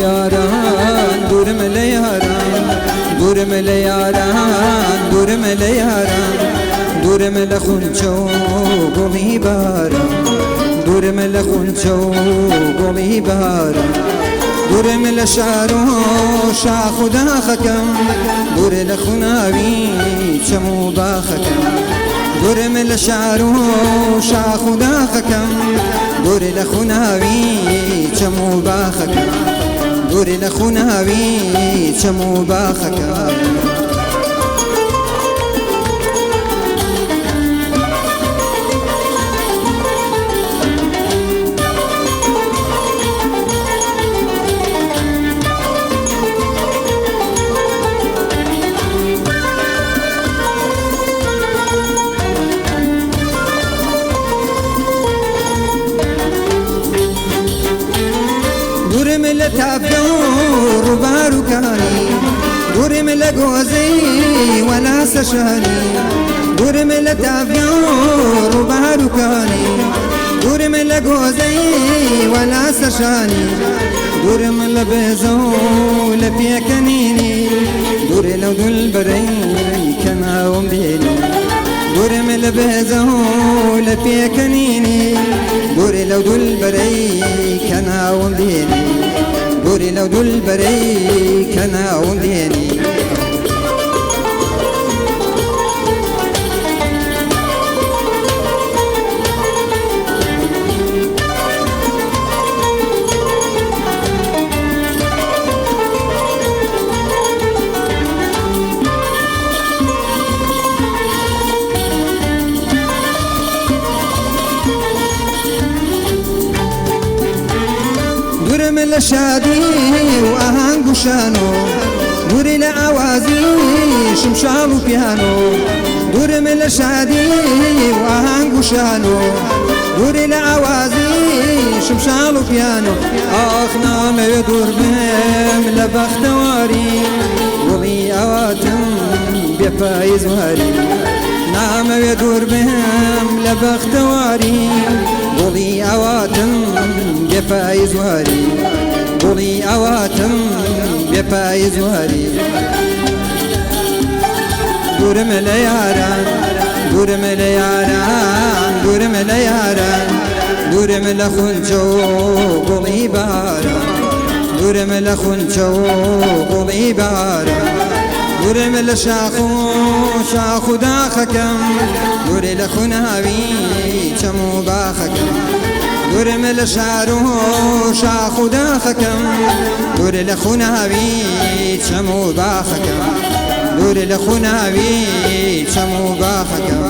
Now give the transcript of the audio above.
یاران، دوورم لە یاران، دوورم لە یاران، دوورم لە یاران، دوورم لە خونچە و گوڵی باران، دوورم لە خونچە و گوڵی باران، دوورم لە شار و شاخ و داخەکەم، دوورێ لە خوناوی چەم و باخەکەم، دوورم لە شار و شاخ و داخەکەم، دوورێ لە خوناوی چەم و باخەکەم، دوورێ لە خوناوی چەم و باخەکەم. دوورم لە تاپکە و ڕووبار و کانی، دوورم لە گۆزەی وەلا سەشانی، دوورم لە تاپکە و ڕووبار و کانی، دوورم لە گۆزەی وەلا سەشانی، دوورم لە بێزە و لە پێکەنینی، دوورێ لەو دولبەرەی کە ناوم دێنی، دوورم لە بێزە و لە پێکەنینی، دوورێ لەو دولبەرەی کە ناوم دێنی، دوورێ لەو دولبەرەی کە ناوم دێنی. دوورم لە شادی و ئاهەنگ و شانۆ، دوورێ لە ئاوازی شمشاڵ و پیانۆ، دوورم لە شادی و ئاهەنگ و شانۆ، دوورێ لە ئاوازی شمشاڵ و پیانۆ. ئاخ نامەوێ دوور بم لە بەختەواری، گوڵی ئاواتم بێ پاییز واری، نامەوێ دوور بم لە بەختەواری، گوڵی ئاواتم بێ پاییز واری، گوڵی ئاواتم بێ پاییز واری. دوورم لە یاران، دوورم لە یاران، دوورم لە یاران، دوورم لە خونچە و گوڵی باران، دوورم لە خونچە و گوڵی باران، دوورم لە شاخ و شاخ و داخەکەم، دوورێ لە خوناوی چەم و باخەکەم، دوورم لە شار و شاخ و داخەکەم، دوورێ لە خوناوی چەم و باخەکەم، دوورێ لە خوناوی چەم و باخەکەم.